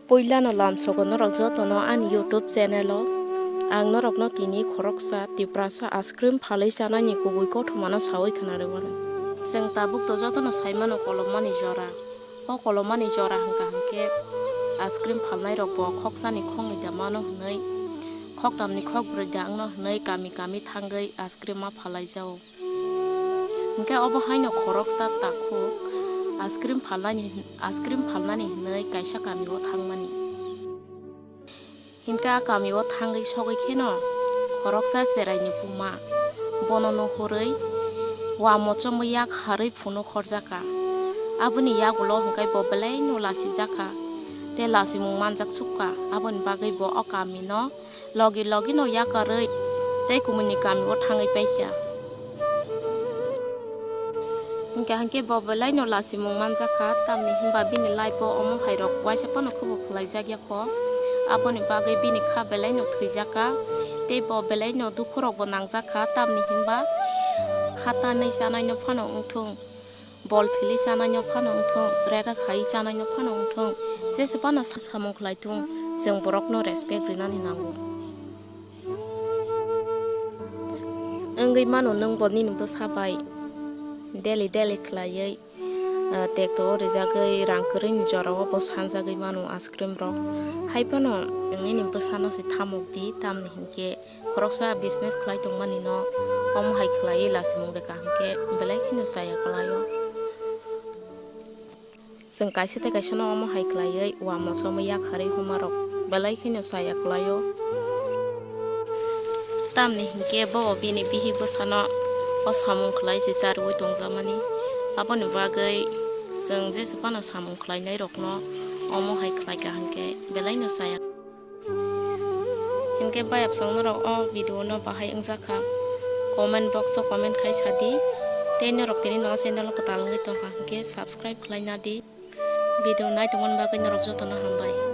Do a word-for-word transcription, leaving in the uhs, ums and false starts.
Puilano lamsogo norok jotono ani YouTube channel o ang norokno tini khoroksa Tiprasa ice cream phalwi chanaini kubui kothomano sawi khwnarwmani. Chwng tabuk to jotono saimano kolomani jora. O kolomani jora hwnkha hwnkhe ice cream phalnairokbo khokchani khoknwi da mano hwnwi, khoktamni khokbrwi da wngno hwnwi kami kami thangwi ice cream ma phalai jao. Hwnkhe obo haino khoroksa takhuk ice cream phalnani, ice cream phalnani hwnwi kaisa kamio thangmani. Hwnkhe a kamio thangwi sogwi kheno khoroksa cheraini buma bono nuhurwi wa mochomwi yak harwi phunuk horjakha. Aboni yagulo hwnkhe bo belaino lasijakha tei lasimung manjak sukha, aboni bagwi bo o kamino logi logino yakarwi tei kumuni kamio thangwi paikha. Hwnkhe hwnkhe bo belaino lasimung manjakha, tamni hwnba bini life o omo hairok waisa phano khubo khwlaijak ya kho. Aboni bagwi bini kha belaino thwijakha, tei bo belaino dukhurokbo nangjakha, tamni hwnba hatanwi chanaino phano wngthung, bol philwi chanaino phano wngthung, rega khaiwi chanaino phano wngthung, jesa phano sa-, samung khlai thung, chwng borokno respect rinani nango. Wngwi mano nwng bo nini bwsa bai daily daily khlaiwi, ah, tekto o rijagwi rang kwrwini jorao bo sanjagwi mano ice cream rok. Hai phano nwng nini bwsano se thamok di, tamni hinkhe khoroksa business khlai tongmani no omo hai khlaiwi lasimung rwkha hinkhe belai kheno chaya kwlaio. Chwng kaisa tei kaisa no omo hai khlaiwi wa mochomwi yak harwi homa rok belai kheno chaya kwlaio. Tamni hinkhe bo bini bihik bwsano o samung khlai se charwi tongjakmani. Aboni bagwi chwng jesa phano samung khlainai rokno omo hai khlaikha hinkhe belai no chaya. Hinkhe bayapsong norok o video no bahai wngjakha, comment box o comment khai sadi, tei norok tini no channel o kwtal wngwi tongkha hinkhe subscribe khlai nadi. Video nai tongmani bagwi norok jotono hambai.